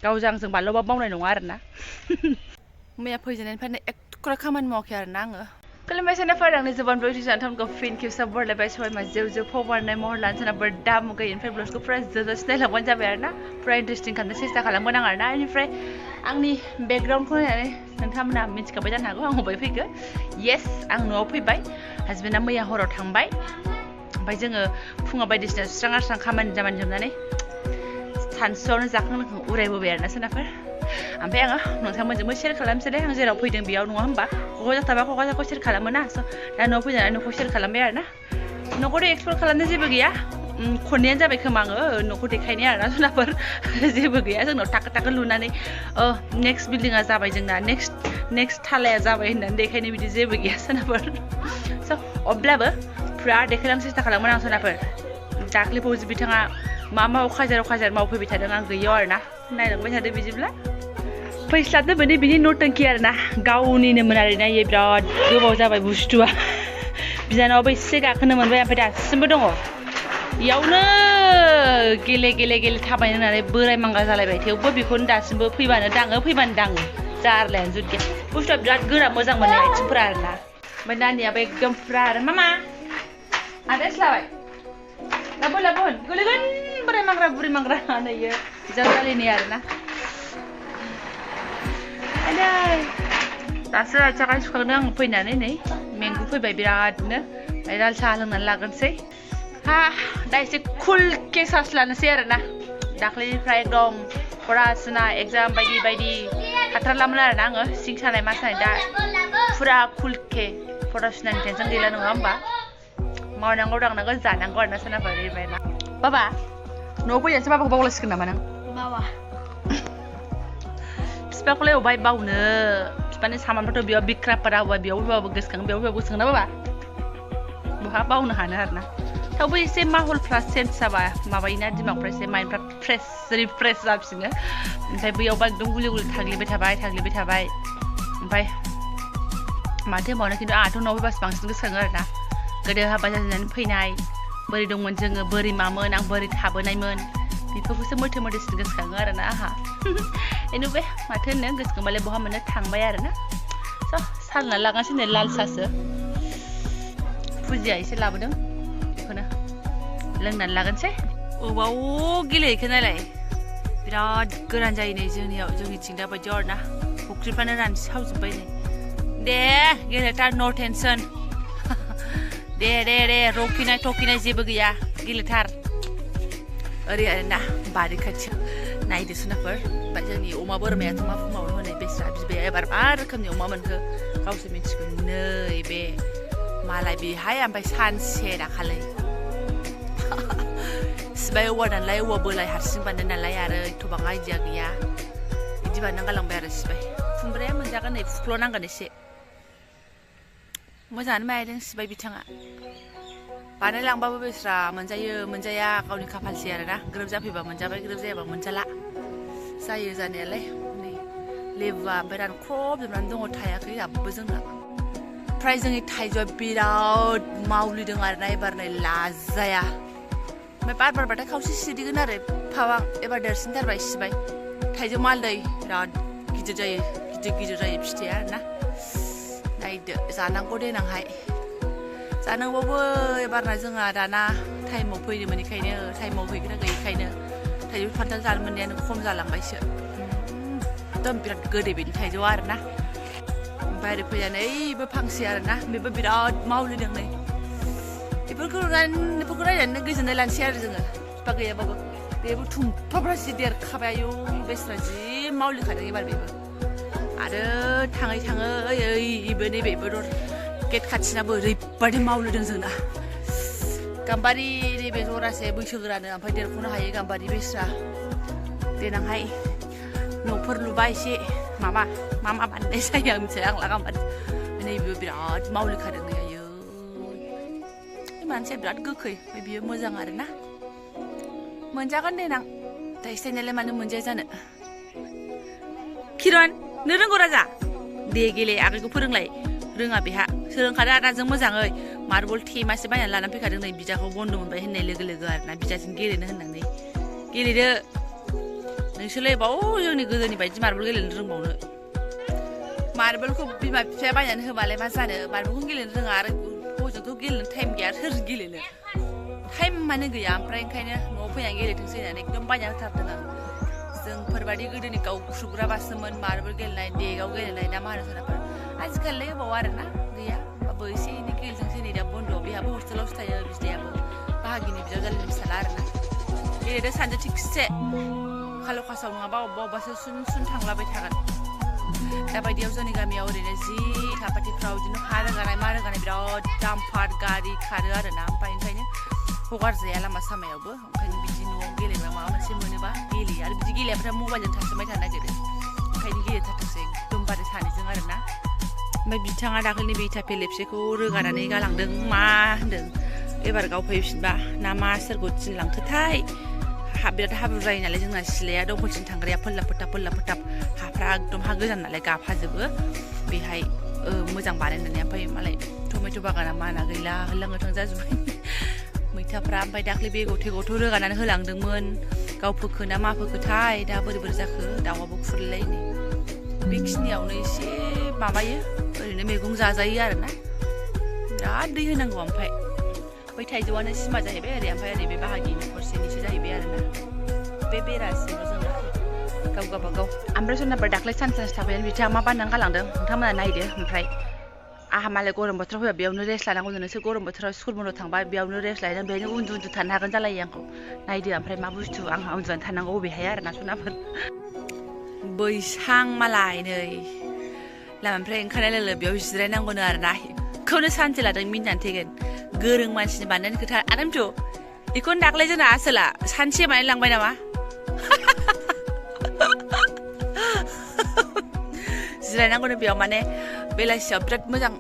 गावजों आंजों बारल'बा मावनाय नङा आरोना मैया फैजेननायनिफ्रायनो एख'रा खामानि मावाखै आरोना आङो खुलुमबाय आंनि जोबान ब्लगिं थामखौ फिन खेबसा बरलायबाय सबाय जेव फबारनाय महर लानो सोनाब दा मुगायनिफ्राय ब्लगखौ फुरा जोजो सिनायलांबानो जाबाय आरोना फुरा इन्टारेस्टिं खालामनो सेस्था खालामगोन आं आरोना बेनिफ्राय आंनि बेकग्राउन्डखौ नायनानै नोंथांमोना मिथिखाबाय जानो हागौ आं बबेहाय फैखो येस आं न'आव फैबाय हासबेन्डआ मैया हराव थांबाय ओमफ्राय जोङो फुङाव बायदिसिना सुस्रां आस्रां खामानि जोबनानै सानसुआवनो जाखां लोंखां उरायबोबाय आरोना सोनाफोर ओमफ्राय आङो नोंथांमोनजोंबो शेयार खालामसैलाय आं जेराव फैदों बेयाव नङा होमबा क'क्राझार थाबा क'क्राझारखौ शेयार खालामो ना स' दा न'आव फैनानै न'खौ शेयार खालामबाय आरोना न'खौथ' एक्सप्लर खालामनो जेबो गैया खननैयानो जाबाय खोमा आङो न'खौ देखायनाय आरोना सोनाफोर जेबो गैया जोंनाव टाको टाको लुनानै नेक्स्ट बिल्डिङा जाबाय जोंना नेक्स्ट थालाया जाबाय होननानै देखायनाय बिदि जेबो गैया सोनाफोर स' अब्लाबो फुरा देखायलांनो सेस्था खालामोन आं सोनाफोर दाख्लै फौजि बिथाङा मा अखाजार मावफैबाय थादों आं गैयाव आरोना नायलांबाय थादों बिदिब्ला फैस्लाबनो मोनि बिनि न'टंकि आरोना गावनिनोमोन आरोना इयो बिराद गोबाव जाबाय बुस्थुआ बिनानावाबो एसे गाखोनो मोनबाय ओमफ्राय दासिमबो दङ इयावनो गेले थाबायनो होननानै बोराय मांगा जालायबाय थेवबो बेखौनो दासिमबो फैबानो दाङो जारलायानो जुद गैया बुस्थुआ बिराद गोरा मोजां मोनो आथिंफोरा आरोना ओमफ्य नानियाबो एकदम फुरा आरो मामा आदास लाबाय लाबोन गोलैगोन बुरि मांग्रा नै इयो जालायनाय आरोना दासो आथिं आखाइ सुखांदों आं फैनानै नै मेंगु फैबाय बिरादनो लाल साहा लोंनानै लागोनसै दा एसे कुल केसास लानोसै आरोना दाख्लैनिफ्राय एकदम फरासुना एग्जाम बायदि हाथारलामोन आरोना आङो सिं सानाय मा सानाय दा फुरा कुल के फरासुनानि टेनसन गैला नङा होमबा मावनांगौ दांनांगौ जानांगौ आरोना सोनाफोर ओरैबायना बाबा न'आव फैनानैसो बाबाखौ बावलायसिगोन नामा नों बावा बिफाखौलाय अबाय बावनो बिफानि सामानफोरथ' बेयाव बिख्राफोरा बेयाव गोसोखाङो ना बाबा बहा बावनो हानो आरोना थेवबो एसे माहलफ्रा चेन्ज जाबा माबायोना दिमागफ्रा एसे माइन्दफ्रा रिफ्रेस जाफिनो ओमफ्राय बैयावबा एकदम गुलि थाग्लिबाय थाबाय ओमफ्राय माथो होनबावनो खिन्थु आंहाथ' न'आव फैबासो बांसिन गोसोखाङो आरोना गोदो हाबा जाजेननानै फैनाय बोरै दंमोन जोङो बोरै मामोन आं बोरै थाबोनायमोन बेफोरखौसो मोथो गोसोखाङो आरोना आंहा एनुबे माथो होनो गोसोखांबालाय बहा मोननो थांबाय आरोना स' सालना लागासिनो नै लाल सासो फुजिया एसे लाबोदों बेखौनो लोंनानै लागोनसै अबाव गेलेहैखो नायलाय बिराद गोरान जायो नै जोंनिथिं दा बायदियाव आरोना फुख्रिफ्रानो रानसावजोब्बाय नै दे गेलेथार नो टेनसन दे रकिनाय थकिनाय जेबो गैया गेलेथार ओरै आरोना बारि खाथियाव नायदो सोनाफोर ओमफ्राय जोंनि अमा बोरमायाथ' मा फुङावनो हनै बेस्रा बिबाया एबार मा रोखोमनि अमा मोनखो गावसो मिथिगौ नै बे मालाय बेहाय ओमफ्राय सानसे दाखालै सिबाय औवा नालाय औवा बोलाय हारसिं बानाय नालाय आरो एथ'बां आइडिया गैया बिदि बानायना गालांबाय आरो सिबाय खुमब्राया मोनजागोन नै फुख्ल'नांगोन एसे मोजाङानो मायदों सिबाय बिथाङा बानायलांबाबो बेस्रा मोनजाया गावनि खाफालसै आरोना ग्रोब जाफैबा मोनजाबाय ग्रोब जायाबा मोनजाला जायो जानायालाय नै लेबुआ ओमफ्राय रानख्रबजोबनानै दङ थायाखै दाबो जोंना ओमफ्राय जोंनि थाइजौआ बिराद मावलिदों आरोना एबार नै लाजाया ओमफ्राय बार बारबाथाय खावसे सिरिगोन आरो फावां एबार देरसिनथारबाय सिबाय थाइजौ मालदै बिराद गिदिर जायो फिथाइया आरोना नायदो जानांगौ देनांहाय जानांगौबो एबारना जोंहा दाना टाइमाव फैनो मोनैखायनो टाइमाव हैग्रा गैयैखायनो थाइजौ खान्थाल जानो मोननायानो खम जालांबायसो एकदम बिराद गोदै बेनि थाइजौआ आरोना ओमफ्राय ओरै फैनानै ओइबो फांसे आरोना बेबो बिराद मावलिदों नै बेफोरखौ नायनानै गोजोननाय लानोसै आरो जोङो बिफा गैयाबाबो बेबो थुमफाफ्रा जि देरखाबाय आयौ बेस्रा जि मावलिखादों एबार बेबो आरो थाङै ओइबो नैबेबो गेट खाथिनाबो ओरैबादि मावलिदों जोंना गाम्बारि नैबे जरासे बैसोगोरानो ओमफ्राय देरख'नो हायो गाम्बारि बेस्रा देनांहाय न'फोर लुबा एसे मा बानायनाय जायो आं मिथिया आंला गाम्बारि नैबेबो बिराद मावलिखादों नै आयौ मानसिया बिराद गोखै ओमफ्राय बियो मोजां आरोना मोनजागोन देनां थाइसे थाइनैलाय मानो मोनजाया जानो किरन नों रोंगौ राजा दे गेले आगैखौ फोरोंलाय रोङा बेहा सोलोंखादों आदाजों मोजाङै मार्बल थेमासे बायनानै लानानै फैखादों नै बिदाखौ बन्द' मोनबाय होननाय लोगो आरोना बिदाजों गेलेनो होननानै गेलेदो नोंसोरलाय बाव जोंनि गोदोनि बायदि मार्बल गेलेनो रोंबावनो मार्बलखौ बिमा बिफाया बायनानै होबालाय मा जानो मार्बलखौ गेलेनो रोङा आरो हजोंथ' गेलेनो टाइम गैया सोरजों गेलेनो टाइमानो गैया ओमफ्राय ओंखायनो न'आव फैनानै गेलेथोंसै होननानै एकदम बायना होथारदों आं जोंफोरबादि गोदोनि गावख्रुबग्राबासोमोन मार्बल गेलेनाय देगाव गेलेनाय ना मा होनो सोरनाफोर आजिखालि होबाव आरोना गैया होमबाबो एसे एनै गेलेथोंसै नै दा बन्द' बेहाबो हस्टेलावसो थायो बिदायाबो बाहागिनि बिजावजालिनि फिसाला आरोना गेलेदो सानजो थिगसे खाल'खासाव नङाबा अबेबा अबेबासो सुन थांलाबाय थागोन दाबायदियाव जोंनि गामियाव ओरैनो जि सापाटिफ्राव बिदिनो हा रोगानाय मा रोगानाय बिराद दामफार गारि खारो आरोना ओमफ्राय ओंखायनो हगारजाया लामा सामायावबो ओंखायनो बिदि न'आव गेलेबा माबा मोनसे मोनोबा गेलेयो आरो बिदि गेलेयाबाथाय मबाइलजों थासोमबाय थानो नागिरो ओंखायनो गेलेथारथोंसै एकदमबारे सानैजों आरोना ओमफ्राय बिथाङा दाखालिनि बे इथा फेलेबसेखौ रोगानानै गालांदों मा होनदों एबार गावफैफिनबा ना मा सोरखौ थिनलांखोथाय बिराद हाब्रु जायो नालाय जोंना सिलाया दंखलसिम थांग्राया फोल्लाब फोथाब हाफ्रा एकदम हा गोजान नालाय गाफाजोबो बेहाय मोजां बानायनानै ओमफ्राय मालाय टमेट' बागाना माना गैला होलां होथां जाजोब्बाय मैथाफ्रा ओमफ्राय दाख्लै बे गथे रोगानानै होलांदोंमोन गाव फोखो ना मा फोखोथाय दा बोरै जाखो दाउआबो खुरलायलायनो बेखिनियावनो एसे माबायो ओरैनो मैगं जाजायो आरोना बिराद दै होनांगौ ओमफ्राय बै थाइजौआनो सिमा जाहैबाय ओरै ओमफ्राय ओरै बे बाहागि न'खरसेनिसो जाहैबाय आरोना बे बेरासिमल' जोंना गाव गावबागाव ओमफ्राय सोरनाबा दाख्लै सानसे थाबायानो बिथाङा मा बानायनानै गालांदों नोंथांमोना नायदो ओमफ्राय आहा मालाय गरम बोथोराव फैबा बेयावनो रेस्ट लानांगौ नोंसोर गरम बोथोराव स्कुल बन्द' थांबा बेयावनो रेस्ट लायनानै बेहायनो उन्दु थानो हागोन जालायो आंखौ नायदो ओमफ्राय मा बुस्थु आंहा उन्दुनानै थानांगौ अबेहाय आरोना सनाफोर बैसां मालाय नै लामानिफ्राय ओंखारनाय लोगो बेयाव जिरायनांगौनो आरोना बेखौनो सानसे लादों मिनिनानै थैगोन गोरों मानसिनि बानायनायनि खोथा आरामथ' बेखौनो दाख्लै जोंना आसोला सानसे बानाय लांबाय नामा जिरायनांगौनो बेयाव माने बेलासियाव बिराद मोजां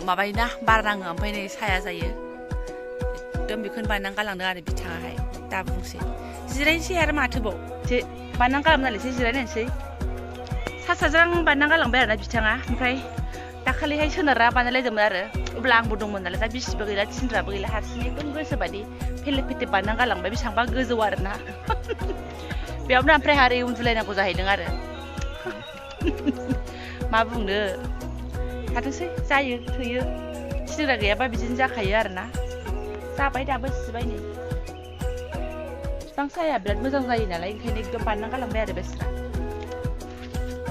माबायोना बार नाङो ओमफ्राय नै साया जायो एकदम बेखौनो बानायनानै गालांदों आरो बिथाङाहाय दा बुंसै जिरायनोसै आरो माथोबाव बानायनानै गालांनानैसो जिरायनायसै साजों बानायनानै गालांबाय आरोना बिथाङा ओमफ्राय दाखालिहाय सोनारा बानायलायदोंमोन आरो अब्ला आंबो दंमोन नालाय दा बिसिबो गैला थिनग्राबो गैला हारसिं एकदम गोसोबादि फेले फेथे बानायनानै गालांबाय बेसेबांबा गोजौ आरोना बेयावनो ओमफ्राय हारै उन्दुलायनांगौ जाहैदों आरो मा बुंनो थाथोंसै जायो थोयो थिनग्रा गैयाबा बिदिनो जाखायो आरोना जाबाय दाबो सिबाय नै बिफां साया बिराद मोजां जायो नालाय ओंखायनो एकदम बानायनानै गालांबाय आरो बेस्रा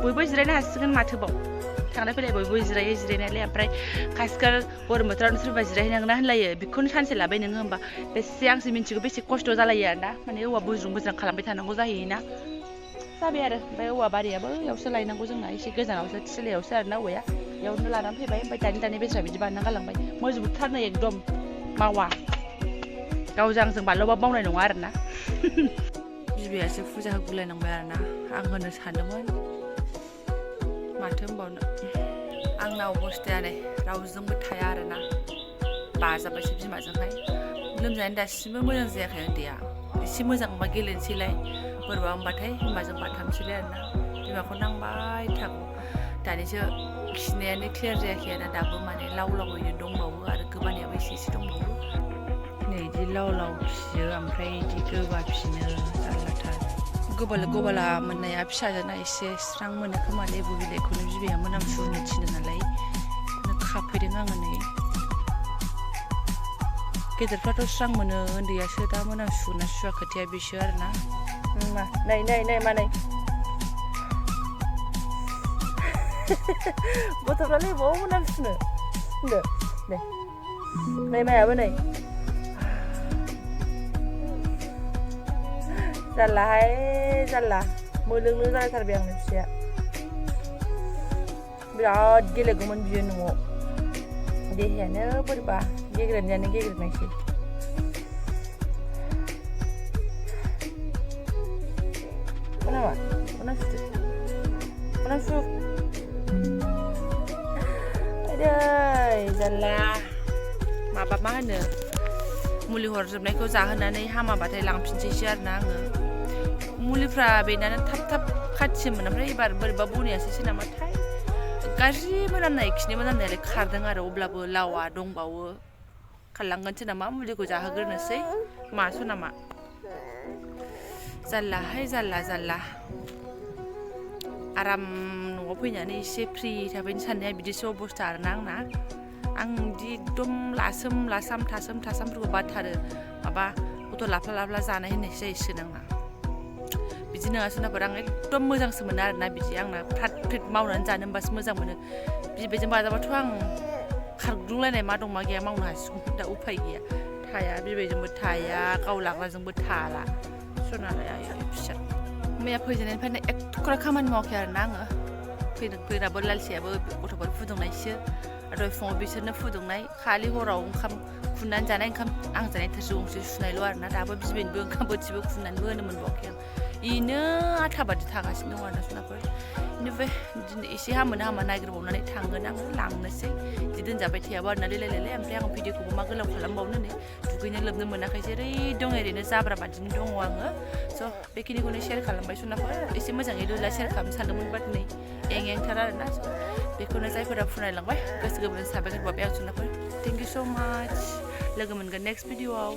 बयबो जिरायनो हासिगोन माथोबाव थांलाय फैलाय बयबो जिरायो जिरायनायालाय ओमफ्राय खासिखाल गरम बोथोरावनो सोरबा जिरायहैनांगोन ना होनलायो बेखौनो सानसे लाबाय नोङो होमबा बेसे आंसो मिन्थिगौ बेसे खस्थ' जालायो आरोना माने औवा बुज्रुं खालामबाय थानांगौ जाहैयोना जाबाय आरो ओमफ्राय औवा बारियाबो बेयावसो लायनांगौ जोंना एसे गोजानावसो थिलायावसो आरोना औवाया बेयावनो लानानै फैबाय ओमफ्राय दानि बेस्रा बिदि बानायना गालांबाय मजबुतथारनो एकदम मावा गावजों आंजों बारल'बा मावनाय नङा आरोना बिबैयासो फुजा होगुलायनांबाय आरोना आं होनो सानदोंमोन माथो होनबावनो आंना अबस्थाया नै रावजोंबो थाया आरोना बाजाबायसो बिमाजोंहाय लोमजानाय दासिमबो मोजां जायाखै उन्दैया एसे मोजांबा गेलेनोसैलाय बोरैबा होनबाथाय बिमाजों बाथामसैलाय आरोना बिमाखौ नांबाय थागौ दानिसो खिनायानो क्लियार जायाखै आरोना दाबो माने लाव लावैनो दंबावो आरो गोबानियाबो एसे दंबावो नै बिदि लाव खियो ओमफ्राय बिदि गोबाफिनो जारलाथार गोबाला मोननाया फिसाजोना एसे स्रां मोनो खोमा लेबु बिलाइखौनो बिबैया मोनामसु होनो थिनो नालाय खाफैदों आङो नै गेदेरफ्राथ' स्रां मोनो उन्दैयासो दा मोनामसु ना सुवा खोथाया बेसो आरोना नाय मा नाय गथ'फ्रालाय बबाव मोनामसुनो होनदो नै मायाबो नै जारला मोलोंनो जाथारबाय आंनि फिसाया बिराद गेलेगौमोन बियो न'आव देहायानो बोरैबा गेग्रेबनायसै मोनामसु जारला माबा मा होनो मुलि हरजोबनायखौ जाहोनानै हामाबाथाय लांफिनसैसो आरोना आङो मुलिफ्रा बेनानो थाब खाथियोमोन ओमफ्राय एबार बोरैबा बनियासैसो नामाथाय गाज्रि मोनामनाय खिनि मोनामनायालाय खारदों आरो अब्लाबो लावा दंबावो खारलांगोनसो नामा मुलिखौ जाहोग्रोनोसै मासो नामा जारलाहाय जारला आराम न'आव फैनानै एसे फ्रि थाबायनो साननाया बिदिसो अबस्था आरोना आं बिदि एकदम लासाम थासामफोरखौ बाथारो माबा गथ' लाफ्ला जानाय होननायसो जायोसो आंना बिदि नङा सोरनाफोर आं एकदम मोजांसो मोनो आरोना बिदि आंना फ्रात फ्रित मावनानै जानो होनबासो मोजां मोनो बिबायदिजों बाजाबाथ' आं खारग्लुंलायनाय मा दं मा गैया मावनो हासिगौ दा उफाय गैया थाया बिबायदिजोंबो थाया गाव लाग्राजोंबो थाला सनालाय आयै फिसा मैया फैजेननायनिफ्रायनो एथ'ग्रा खामानि मावाखै आरोना आङो फैग्राबो लालसियाबो गथ'फोर फुदुंनायसो आरो फुङाव बिसोरनो फुदुंनाय खालि हराव ओंखाम खुरनानै जानाय ओंखाम आं जानाय थोरसि गंसे सुनायल' आरोना दाबो बिबैनोबो ओंखाम बोथिबो खुरनानैबो होनो मोनबावाखै आं इनो आथा बादि थागासिनो दं आरोना सनाफोर बेनिफ्राय दिनै एसे हामा नागिरबावनानै थांगोन आङो लांनोसै बिदि दोनजाबाय थायाबो आरोना लेलाय ओमफ्राय आं भिडिअखौबो मा गोलाव खालामबावनो नै दुगैनो लोबनो मोनाखै जेरै दं ओरैनो जाब्रा बादिनो दङ आङो स' बेखिनिखौनो शेयार खालामबाय सनाफोर एसे मोजाङै लुला शेयार खालामनो सानदोंमोन बाट नै एंथार आरोना बेखौनो जायफोरा फुनायलांबाय गोसो गोरबोजों साबायखर बावबाय आं सनाफोर थेंक इउ स' माच लोगो मोनगोन नेक्स्ट भिडिअआव